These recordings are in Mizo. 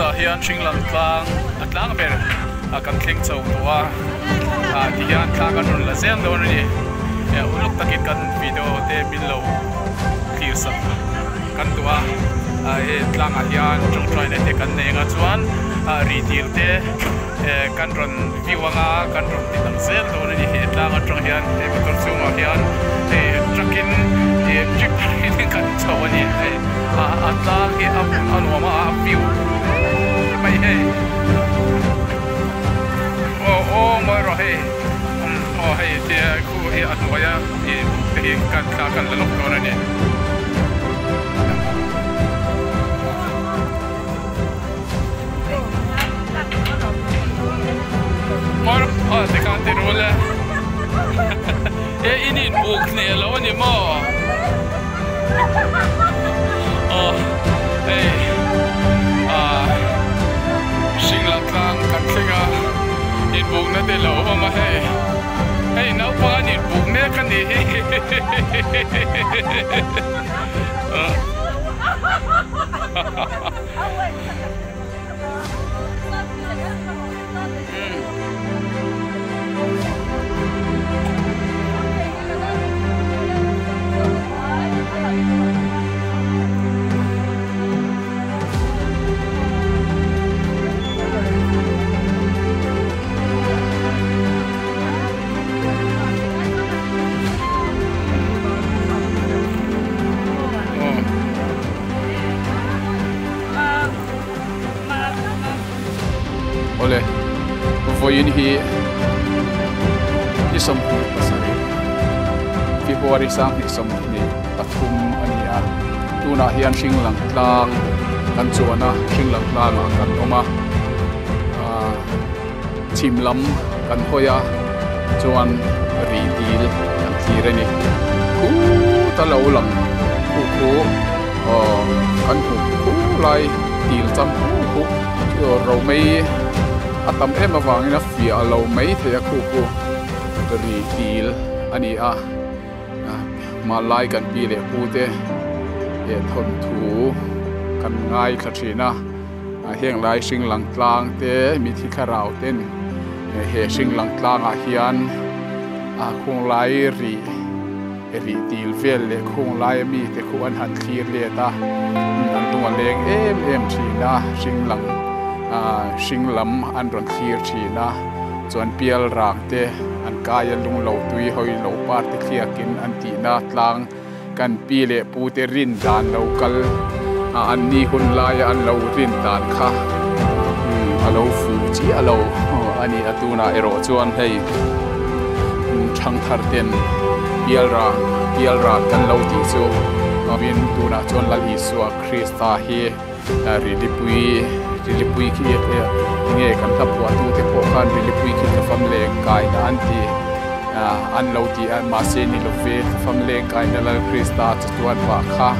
Tunah hian Hringlang tlang a tlang ber a kan thleng chho tawh a, ah ti hian thla kan rawn la zel dawn a ni. Uluk takin kan video te min lo thlir sak kan duh a, hei tlangah hian tawngtaina te kan nei anga chuan rih dil te kan rawn view anga kan rawn ti lang zel dawn a ni. He tlang atang hian he motor chhungah hian hei truck in trip in kan chho a ni. Hei a tlang hi a hmun a nuam a a view mai hei aw aw mawi rawh hei aw hei te khu hi a hnuai a ih te hi kan thla kan la lawk dawn a ni. Mawi rawh tikhan ti rul e e in inbuk hneh lo a ni maw? Aw hei ah hring lang tlang kan thleng a inbukna te lo awm a hei hei naupang an inbuk mek a nih hi Awle, vawiin hi ni 27 February 2023 a ni a, tunah hian hring lang tlang kan chuan a, hring lang tlangah kan awm a, ah chhim lam kan hawi a chuan rih dil kan thlir a ni, khuta lo lang khu khu aw kan hmuh khu lai dil cham khu khu chu romei a tam em avangin a fiah lo mai thei a khu khu rih dil a ni a. Hmanlai kan pi leh pu te leh thawnthu kan ngaithla thin a, heng lai hring lang tlang te mithi thlarau ten he hring lang tlangah hian a khung lai rih rih dil vel leh khung lai ami te khu an han thlir let a an lung a leng em em thin a hring lang ah hring lam an rawn thlir thin a chuan pial rang te an kai a lung lo tui hawi lo par te thliakin an tihna tlang kan pi leh pu te rin dan lo kal a an ni hun laia an lo rin dan kha a lo fuh chiah lo a ni a tunah erawh chuan hei thangthar ten pial rang pial ran kan lo tih chu awin tunah chuan Lal Isua Krista hi Rilipui Rilipui khi enge kan hla phuahtu te pawh khan Rilipui khi thlafam leng kaina an ti an lo ti a mahse ni lo ve thlafam leng kaina Lal Krista chatuan pah kha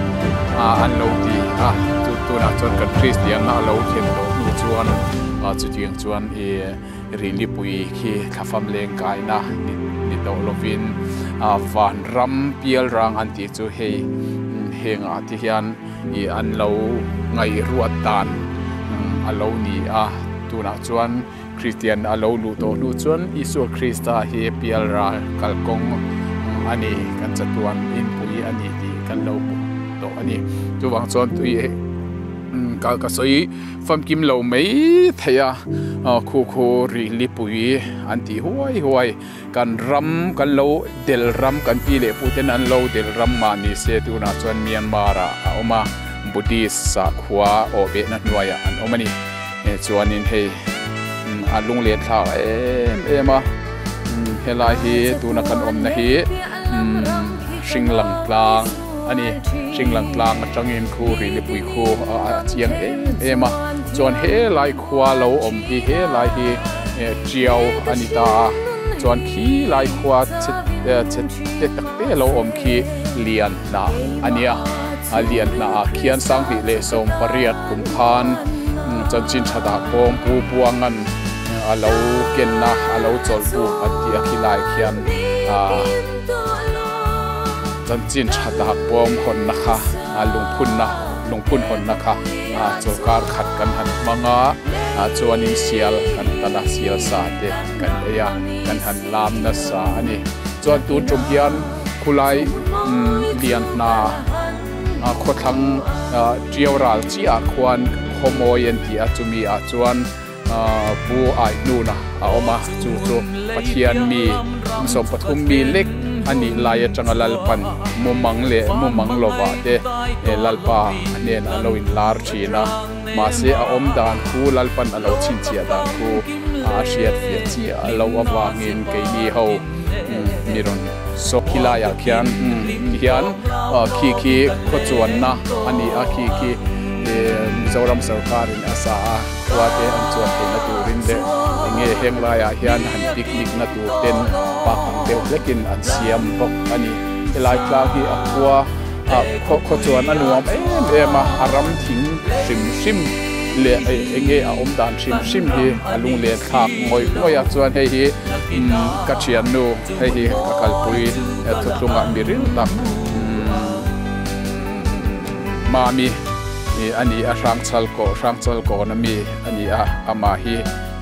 an lo ti a chu tunah chuan kan Kristianna a lo thlen tawh hnu chuan chutiang chuan ih Rilipui khi thlafam leng kaina ni tawh lovin vanram pialrang an tih chu hei hengah te hian. Ih an lo ngaihruat dan a lo ni a, tunah chuan Kristian a lo luh tawh hnu chuan Isua Krista hi pialral kalkawng a ni, kan chatuan inpui a ni tih kan lo hmu tawh a ni. Chuvang chuan tui ka ka sawi famkim lo mai thei a, khu khu rih lipui an tih huai huai. Kan ram kan lo del ram kan pi leh pu ten an lo del ram mah ni se tunah chuan Myanmar ah a awm a, Buddhist sakhua awh behna hnuaiah an awm a ni. Chuanin hei a lunglen thlak em em a, helai hi tuna kan awmna hi Hringlang tlang a ni. Hringlang tlang atangin khu Rilipui khu a chiang em em a, chuan helai khua lo awm hi helai hi Tiau a ni ta a, chuan khi lai khua chhe chhe te tak te lo awm khi lian hnah a nia, a lian hnah ah khian 2018 kum khan chanchin tha dah pawm pu Buangan a lo kenna a lo chawlh buk an tih a khi lai khian ah chanchin tha dah pawm hawnna kha lungphunna lungphun hawnna kha. Chawlhkar khat kan han hmang a, chuanin sial kan talh a, sial sa te kan ei a, kan han lam nasa a ni. Chuan tun tum hian khulai lian hna khawthlang tiau ral chiah ah khuan khawmawi an ti a, chumi ah chuan Pu Aihnuna a awm a, chu chu Pathian mi 13 mi lek a nih lai atanga Lalpan mumang leh mumang lovah te Lalpa a hnenah a lo inlar thin a, mahse a awm dan khu Lalpan a lo chhinchhiah dan khu a hriat fiah chiah loh avangin keini ho mi rawn sawp khi laiah khian hian khi khi khawchuanna a ni a, khi khi Mizoram sorkarin a sa a. Khua te an chuan theihna turin leh enge heng laiah hian han picnic na tur ten park ang deuh hlekin an siam bawk a ni. Helai tlang hi a khua ah khaw khaw chuan a nuam em em a, a ram thing hrim hrim leh enge a awm dan hrim hrim hi a lunglen thlak ngawih ngawih a, chuan hei hi umm ka thiannu hei hi ka kalpui thuthlungah mi ril tak umm Mami. Ih a ni a Hrangchal kawh Hrangchal kawn a mi a ni a amah hi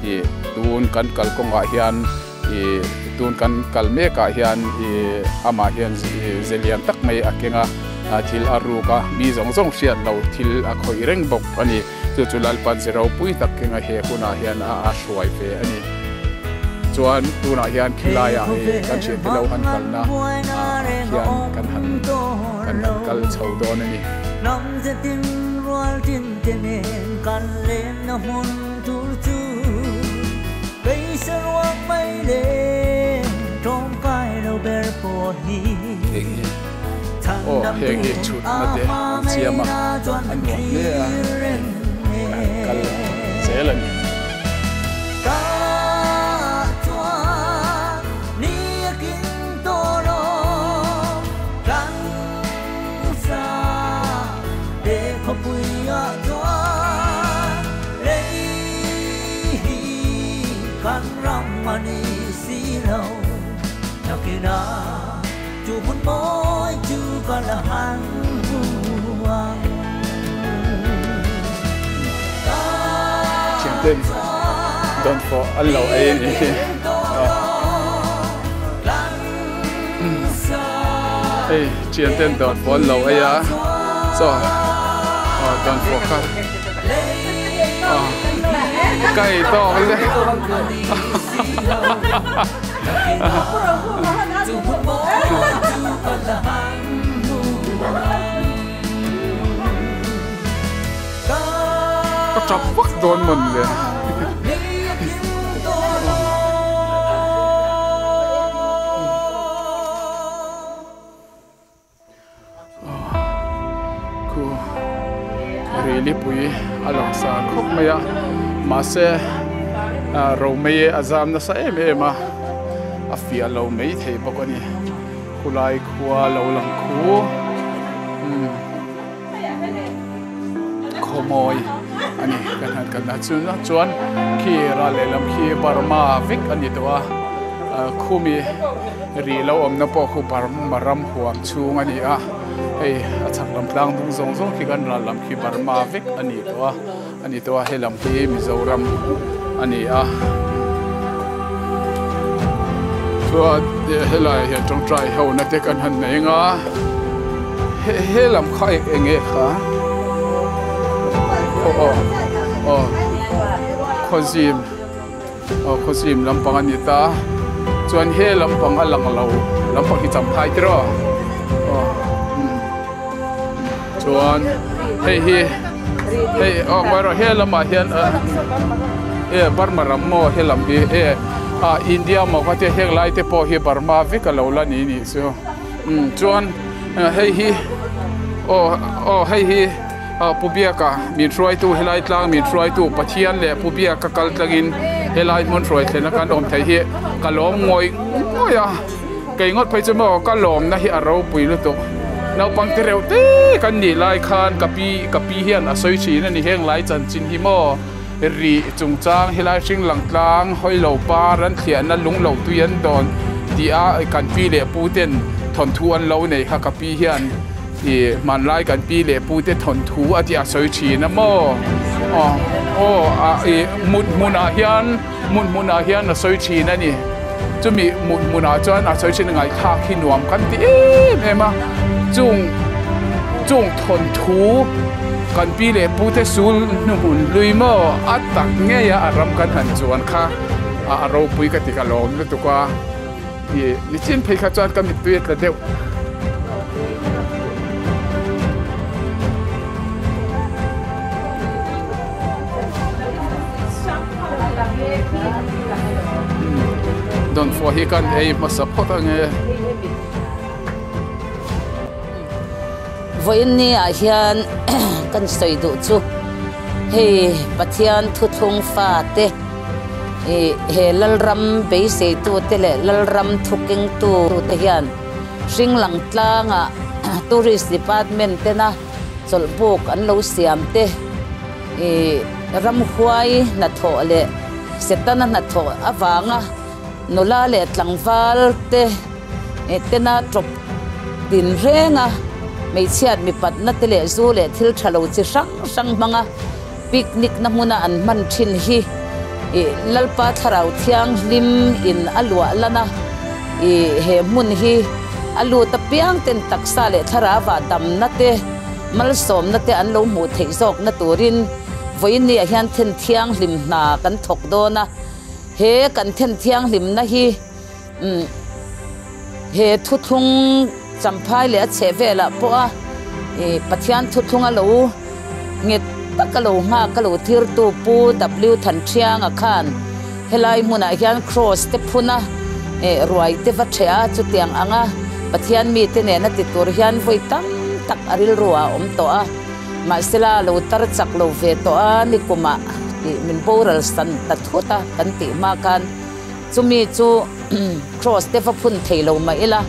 ih tun kan kalkawngah hian ih tun kan kal mekah hian ih amah hian ih ze lian tak mai a keng a thil a ruk a mi zawng zawng hriat lo thil a khawih reng bawk a ni chu chu Lalpan ze ropui tak kenga he hunah hian a a hruai ve a ni chuan tunah hian khilaiah ih kan thiante lo han kalna ah hian kan han kan han kal chho dawn a ni. Heng hi aw heng hi thutna te an siam a a nuam hle a hei an kal zel a ni. Thianten dawnfawh an lo ei a nih hi. Hei thianten dawnfawh an lo ei a chaw aw dawnfawh kha aw ka ei tawk le ka tap vak dawn mawn le. Khu rilipui a lang sa khawp mai a mahse romei a zam nasa em em a a fiah lo mai thei bawk a ni khulai khua lo lang khu umm. Khawmawi a ni kan han kalna chu chuan khi ral lehlam khi Burma vek a ni tawh a khumi rih lo awmna pawh khu Burma ram huam chhung a ni a hei a chhak lam tlang dung zawng zawng khi kan ral lam khi Burma vek a ni tawh a a ni tawh a he lam hi Mizoram a ni a chuan helaiah hian tawngtai ho na te kan han nei ang a he he lam kha eng nge kha aw aw aw khawzim aw khawzim lampang a ni ta chuan he lampang a lang lo lampang hi champhai tiraw aw chuan hei hi hei aw ngawi rawh he lamah hian e Burma ram maw he lam hi e ah India maw kha te heng lai te pawh hi Burma vek a lo la ni nih chu umm chuan hei hi aw aw hei hi ah Pu Biaka min hruaitu helai tlang min hruaitu Pathian leh Pu Biaka kal tlangin helai hmun hruai thlen a kan awm theih hi ka lawm ngawih ngawih a. Kei ngawt phei chu maw ka lawmna hi a ropui lutuk. Naupang te reuh te kan nih lai khan ka pi ka pi hian a sawi thin a ni heng lai chanchin hi maw rih chungchang helai hring lang tlang hawi lo par an thliahna lung lo tui an dawn tih a kan pi leh pu ten thawnthu an lo nei kha ka pi hian. I hmanlai kan pi leh pu te thawnthu a tih a sawi thin a maw? Aw aw a i mut hmunah hian mut hmunah hian a sawi thin a ni. Chumi mut hmunah chuan a sawi thin a ngaihthlak hi nuam kan ti em em a. Chung chung thawnthu kan pi leh pu te sul hnuhmun hlui maw a tak ngei a a ram kan han chuan kha a ropui ka ti ka lawm lutuk a. I nichin phei kha chuan ka mittui a tla deuh. Dawnfawh hi kan ei hmasa phawt ange. Vawiin ni ah hian kan sawi duh chu hei Pathian thuthlung fate Ih he Lalram beiseitute leh Lalram thukengtute hian Hringlang tlangah Tourist Department tena chawlhbuk an lo siam te, ih ramhuai hnathawh leh Setana hnathawh avanga nula leh tlangval te tena tawp tin renga hmeichhiat mipatna te leh zu leh thil tha lo chi hrang hrang hmanga Picnic na hmuna an hman thin hi ih Lalpa Thlarau Thianghlim in a luah lan a, ih he hmun hi a lut apiang ten taksa leh thlarau ah damna te, malsawmna te an lo hmuh theih zawkna turin vawiin ah hian then thianghlim hna kan thawk dawn a, he kan then thianghlimna hi umm he thuthlung Champhai leh a chheh velah pawha ih Pathian thuthlung a lo nghet tak a lo nghak a lo thirtu Pu W Thanṭhianga khan helai hmunah hian Kraws te phun a ih ruai te va ṭheh a, chutiang anga Pathian mite nena ti tur hian vawi tam tak a rilru ah a awm tawh a, mahsela a lo tar chak lo ve tawh a, nikumah ih min boral san ta thut a kan tih hma khan. Chumi chu Kraws te va phun thei lo mah ila,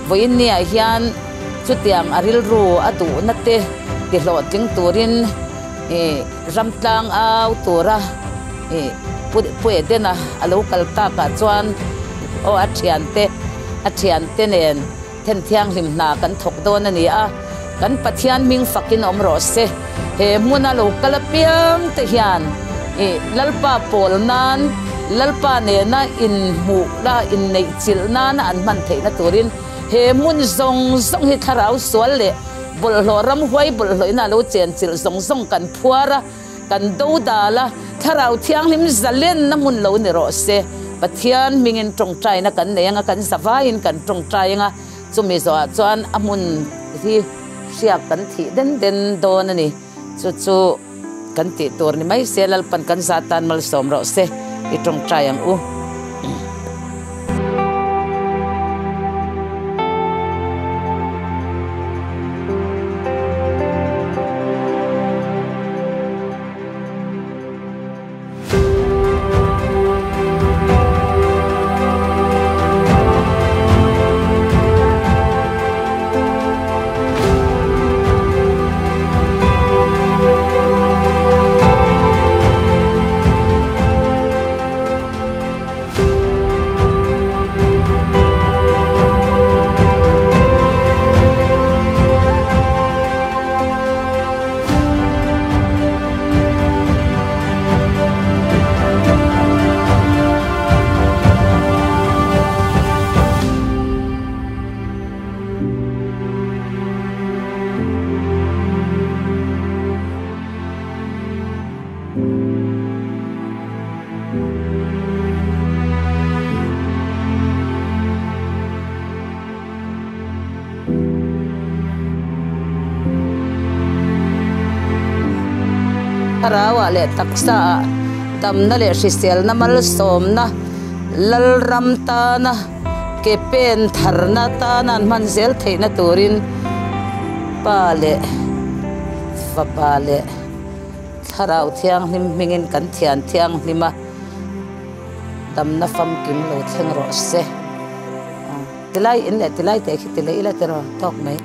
vawiin niah hian chutiang a rilru a duhna te ti hlawhtling turin ramtlang au tura Pu Edena a lo kal takah chuan aw a thiante a thiante nen then thianghlim hna kan thawk dawn a ni a, kan Pathian hming fakin awm rawh se. He hmuna lo kal apiang te hian ih Lalpa pawl nan, Lalpa nena inhmuh la inneih chilh nana an hman theihna turin he hmun zawng zawng hi thlarau sual leh bawlhhlawh ramhuai bawlhhlawhina a lo chen chilh zawng zawng kan phuar a. Kan do dal a, Thlarau Thianghlim zalenna hmun lo ni rawh se. Pathian hmingin tawngtaina kan nei anga, kan zavaiin kan tawngtai anga, chumi zawhah chuan a hmun hi hriak kan thih den den dawn a ni. Chu chu kan tih tur ni mai se, Lalpan kan za tan malsawm rawh se, i tawngtai ang u. Thlarauah leh taksaah damna leh hriselna malsawmna Lalram tana ke pen tharna tana an hman zel theihna turin Pa leh Fapa leh Thlarau Thianghlim hmingin kan thian thianghlim a, damna famkim lo thleng rawh se. Tilai in leh tilai teh khi ti leh ila tiraw tawk mai.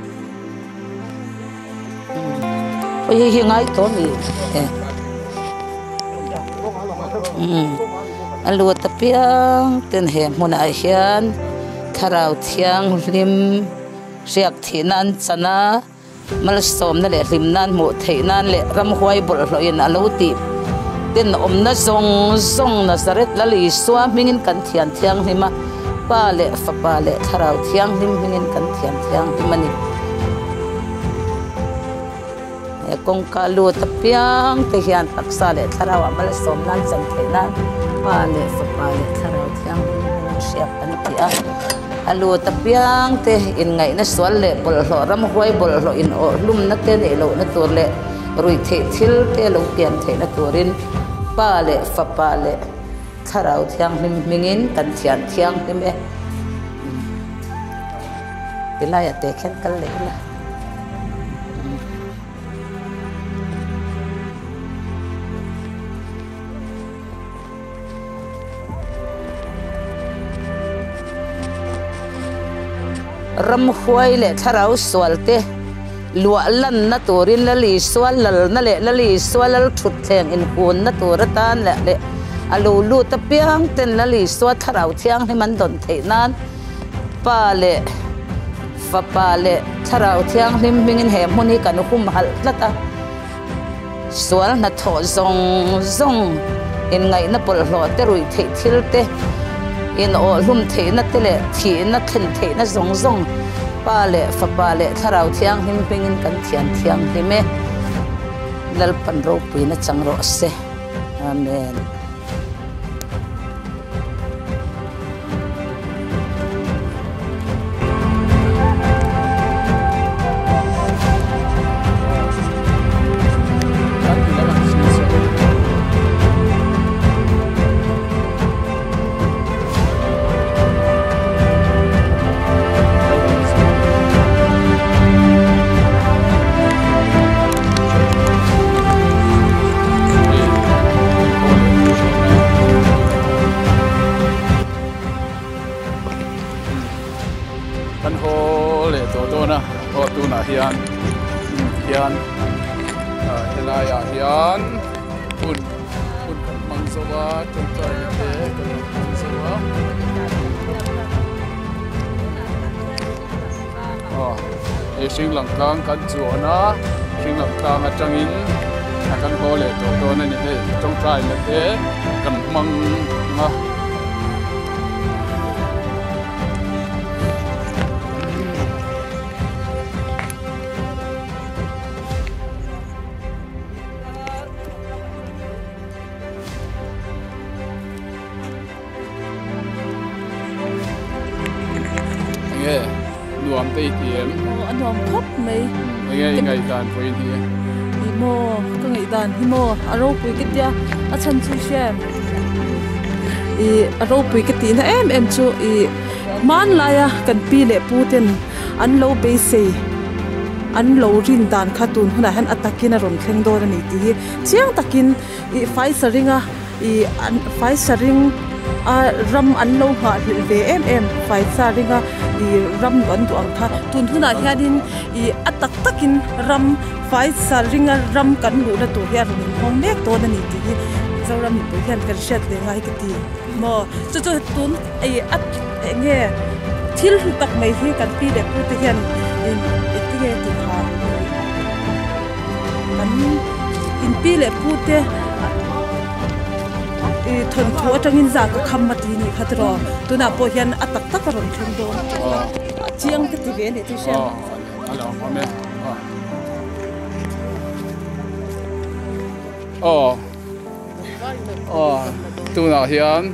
Hei hei hi ngai tawh ni e. A lut apiang ten he hmunah hian Thlarau Thianghlim hriak thihna an chan a. Malsawmna leh hlimna an hmuh theih nan leh ramhuai bawlhhlawhin a lo tih tenawmna zawng zawng Nazareth Lal Isua hmingin kan thian thianghlim a, Pa leh Fapa leh Thlarau Thianghlim hmingin kan thian thianghlim a ni. He kawngka lut apiang te hian taksa leh thlarauah malsawmna an chan theih nan Pa leh Fapa leh Thlarau Thianghlim hmingin hriat an ti a. A lut apiang te inngaihna sual leh bawlhhlawh ramhuai bawlhhlawh inawh hlumna te neih lohna tur leh ruihtheih thil te lo pian theihna turin Pa leh Fapa leh Thlarau Thianghlim hmingin kan thian thianghlim e. Tilaiah te khian kal leh ila. Ramhuai leh thlarau sual te luah lanna turin Lal Isua lalna leh Lal Isua lal thutthleng inhunna tur atan leh leh a lo lut apiang ten Lal Isua thlarau thianghlim an dawn theih nan Pa leh Fapa leh Thlarau Thianghlim hmingin he hmun hi kan humhalh tlat a. Sual hnathawh zawng zawng, inngaihna bawlhhlawh te, ruih theih thil te, inawhhlum theihna te leh thihna thlen theihna zawng zawng Pa leh Fapa leh Thlarau Thianghlim hmingin kan thian thianghlim e. Lalpan ropuina chang rawh se. Amen. Kan haw leh tawh dawn a, aw tunah hian hian helaiah hian hun hun kan hmang zo a tawngtai te kan lo hmang zo a aw hei hring lang tlang kan chuan a hring lang tlang atangin a kan haw leh tawh dawn a ni hei tawngtai na te kan hmang a. Enge nuam te i ti em? Aw a nuam khawp mai. Enge i ngaihdan pawhin hi? Ih maw ka ngaihdan hi maw a ropui ka tia a chhan chu hria em? Ih a ropui ka tihna em em chu ih hmanlaia kan pi leh pu ten an lo beisei an lo rin dan kha tun hunah hian a takin a rawn thleng dawn a ni tih hi chiang takin ih faisa ringa Ih an faisa ring a ram an lo nghahhlelh ve em em faisa ringa ih ram an duh ang kha tun hunah hianin ih a tak takin ram faisa ringa ram kan luhna tur hi a rawn inhawng mek dawn a ni tih hi Mizoram mipui hian kan hriat ve ngai ka ti maw chu chu tun ih a eng nge thil hlu tak mai hi kan pi leh pu te hian ih engtinge tih kha kan in pi leh pu te ih thawnthu atangin zah ka kham a ti nih kha tiraw tunah pawh hian a tak tak a rawn thleng dawn a chiang ka ti ve a ni tih hriat aw aw tunah hian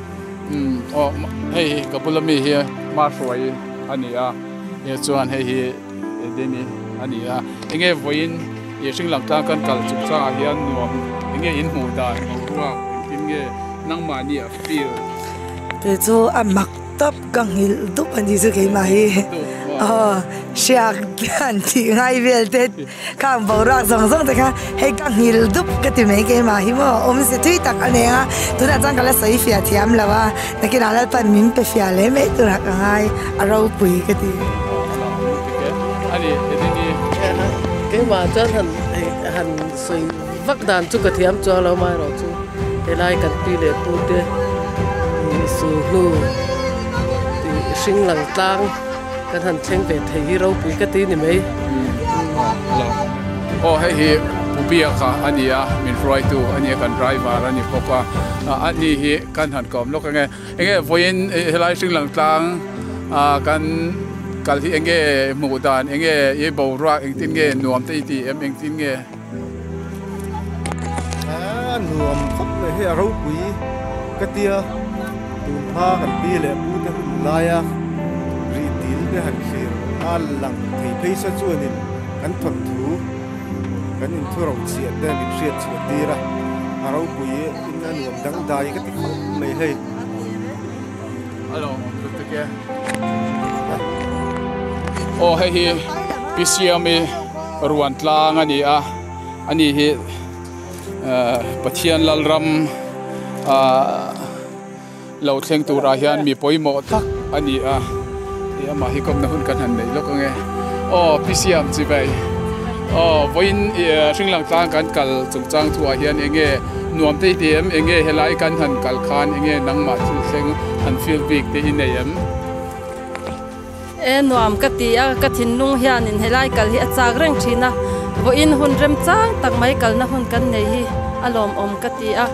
aw hei ka bula mi hi hmahruai a ni a chuan hei hi. Edeni a ni a, enge vawiin ih hring lang tlang kan kal chung changah hian nuam enge in hmuh dan boruak engtin nge nangmahni a feel. Kei chu a mak tawp ka nghilh dup a ni chu keimah hi aw hriak hian tih ngai vel te khang boruak zawng zawng te kha hei ka nghilh dup ka ti mai keimah hi maw awmze thui tak a nei a tunah chuan ka la sawi fiah thiam lo a nakinah Lalpan min pe fiah leh mai turah ka ngai a ropui ka ti. Keimah chuan han han sawi vak dan chu ka thiam chuang lo amaherawhchu helai kan pi leh pu te ih sulhnu tih hring lang tlang kan han thleng ve thei hi ropui ka ti ni mai. Alo aw hei hi Pu Biaka a ni a min hruaitu a ni a kan driver a ni bawk a a ni hi kan han kawm lawk ange enge vawiin helai hring lang tlang ah kan kal hi enge hmuh dan enge i boruak engtin nge nuam te i ti em engtin nge. A nuam khawp mai hei a ropui ka tia tun hma kan pi leh pu te hun laia rih dil te han thlir a lang thei phei se chuanin kan thawnthu kan inthu rochhiah te min hriat chhuah tir a a ropui in a nuam dangdai ka ti khawp mai hei. A lo awm lutuk e. Aw hei hi Pi Siami ruan tlang a ni a, ani hi Pathian Lalram ah lo thleng turah hian mi pawimawh tak a ni a, hei amah hi kawmna hun kan han neih lawk ange. Aw Pi Siam chi vei aw vawiin hringlang tlang kan kal chungchang thuah hian eng nge Nuam te i ti em? Enge helai kan han kal khan enge nangmah thil thleng han feel bik te i nei em? E nuam ka ti a, ka thinlung hianin helai kal hi a chak reng thin a, vawiin hun remchang tak mai kalna hun kan nei hi a lawmawm ka ti a,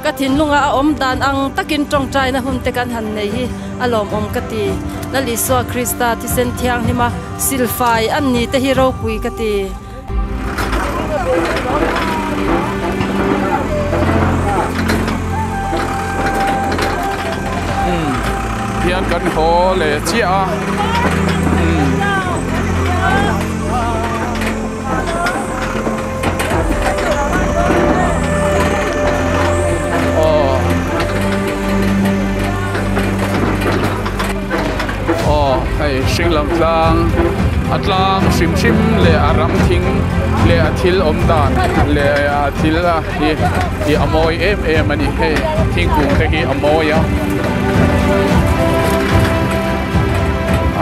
ka thinlunga a awm dan ang takin tawngtaina hun te kan han nei hi a lawmawm ka ti. Lal Isua Krista thisen thianghlima silfai an ni te hi ropui ka ti. Hian kan haw leh chiah a aw aw hei hring lam tlang a tlang hrim hrim leh a ram thing leh a thil awm dan leh a thil a hi hi a mawi em em a ni hei thingkung te hi a mawi a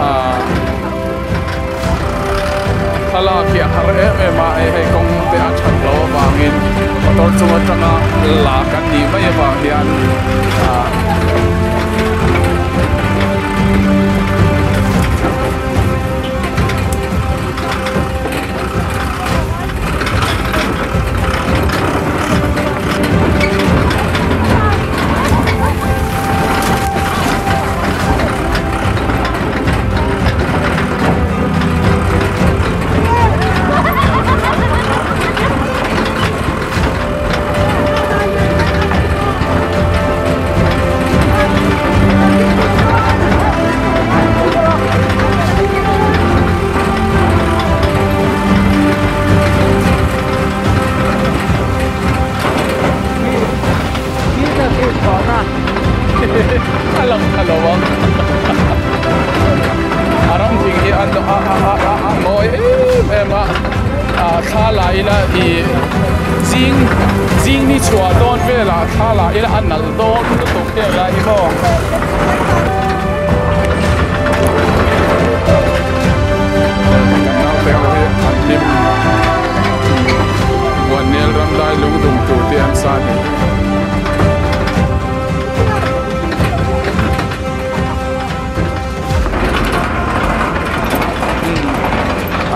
ah thlalak hi a har em em a hei hei kawng te a that loh avangin motor chung atanga la kan nih mai avang hian ah. A lang thla lo ang a ram thing hi a a mawi em em a thla la ila ih zing zing ni chhuah dawn velah thla la ila a nalh dawn lutuk heng lai hi maw. Kan naute ho hi an hlim Buannel ramlai lungdum tur te an sa a ni.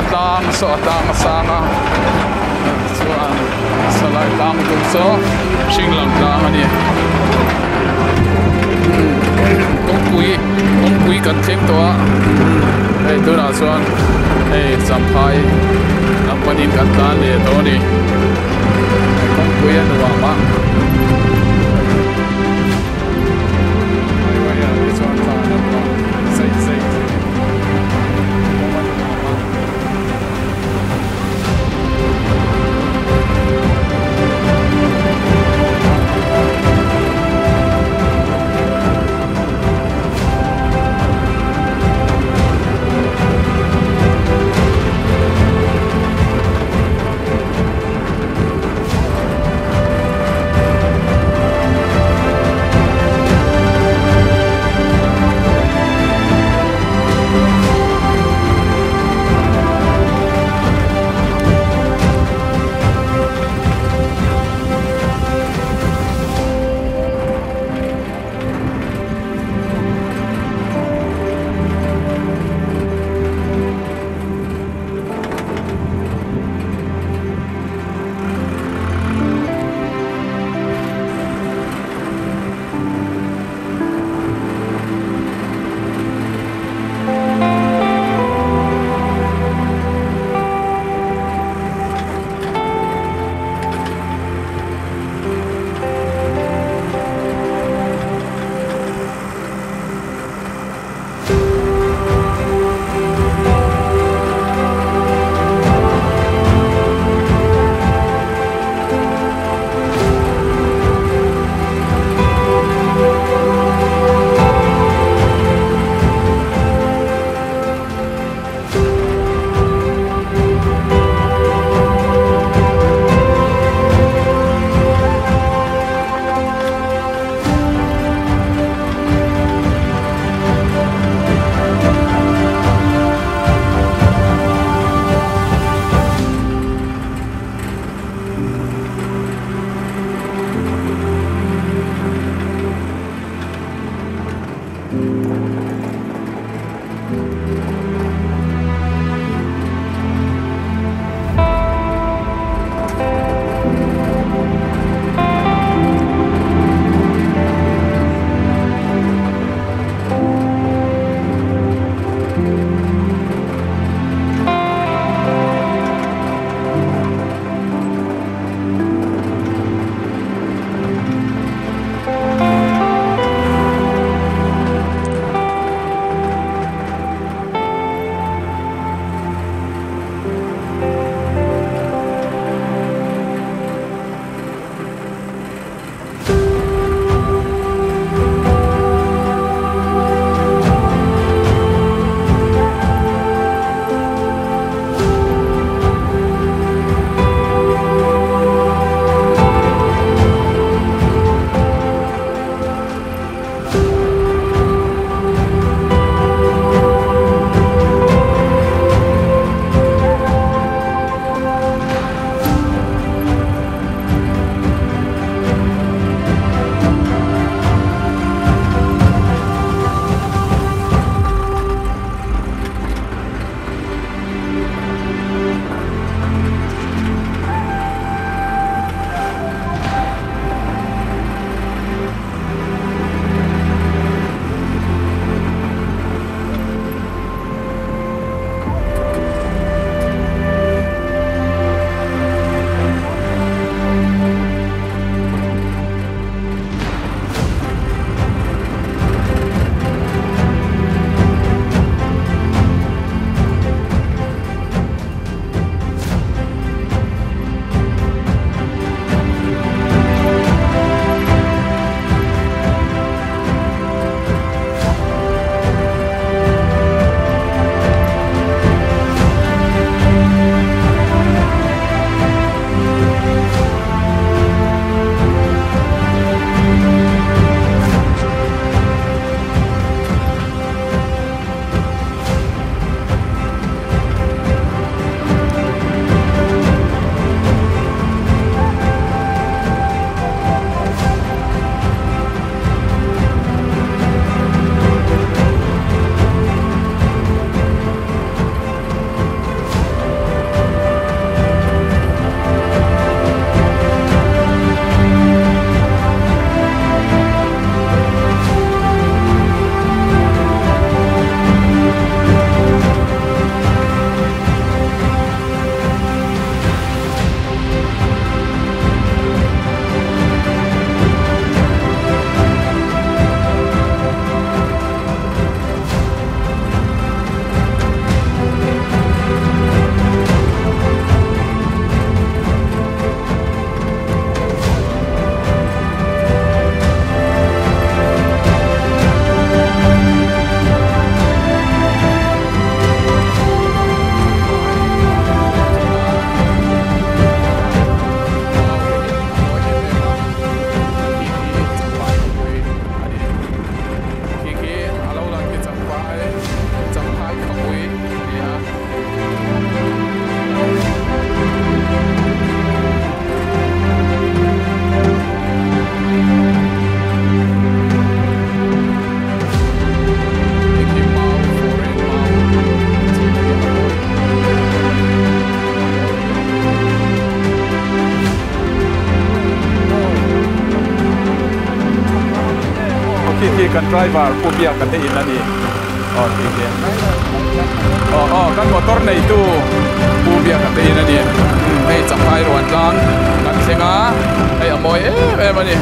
A tlang saw a tlang a sang a chuan salai tlang tum saw hring lang tlang a ni kawngpui kawngpui kan thleng tawh a hei tunah chuan hei champhai lam panin kan tlan leh tawh a ni kawngpui a nuam a. Khi khi kan driver Pu Biaka te in a ni. Aw khi khi. Aw aw kan motor neitu Pu Biaka te in a ni. Hei Champhai ruan tlang kan thleng a, hei a mawi em em a ni.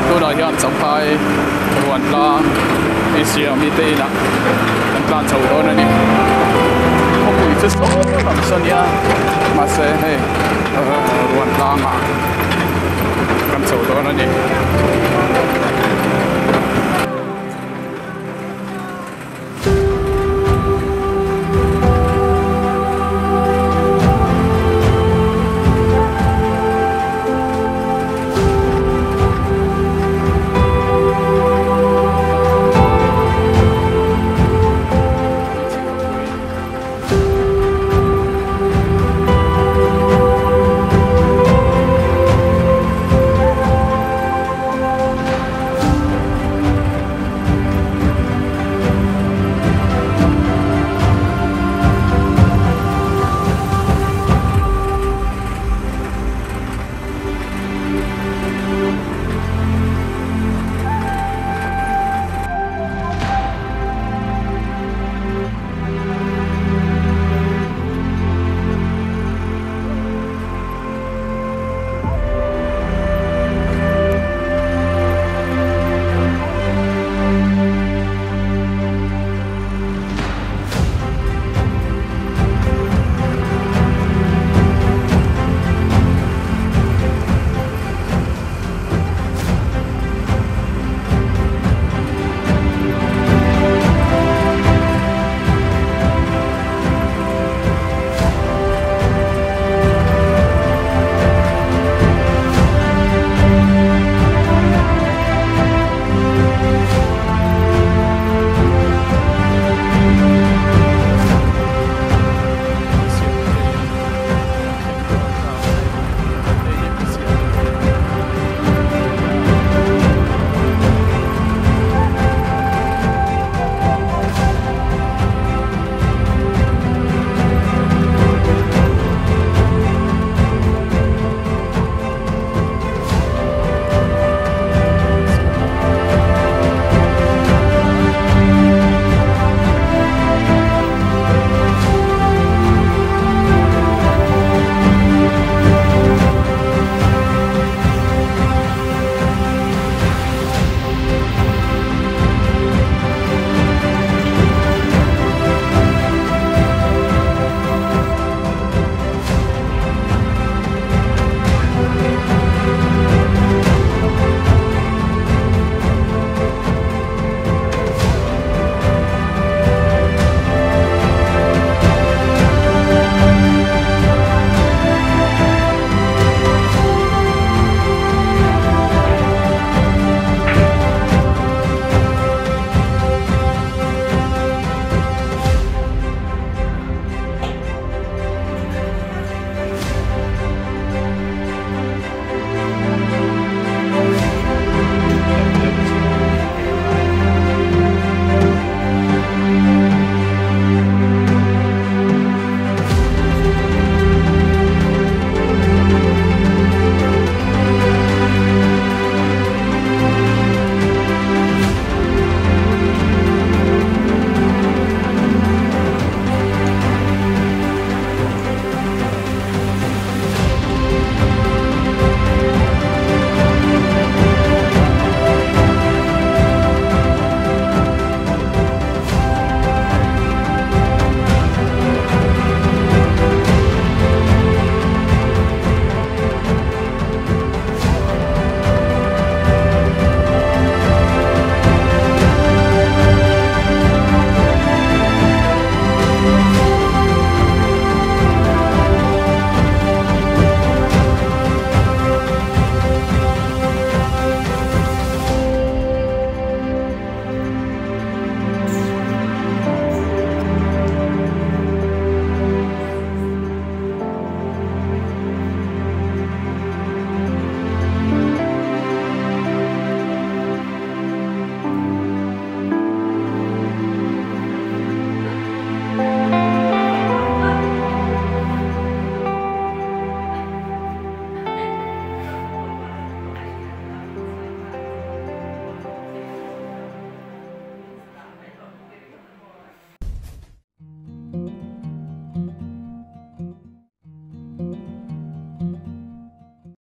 Tunah hian Champhai ruan tlang Asia mite inah kan tlan chho dawn a ni. Khawpui chu sawn lam saw nia mahse hei ruan tlangah.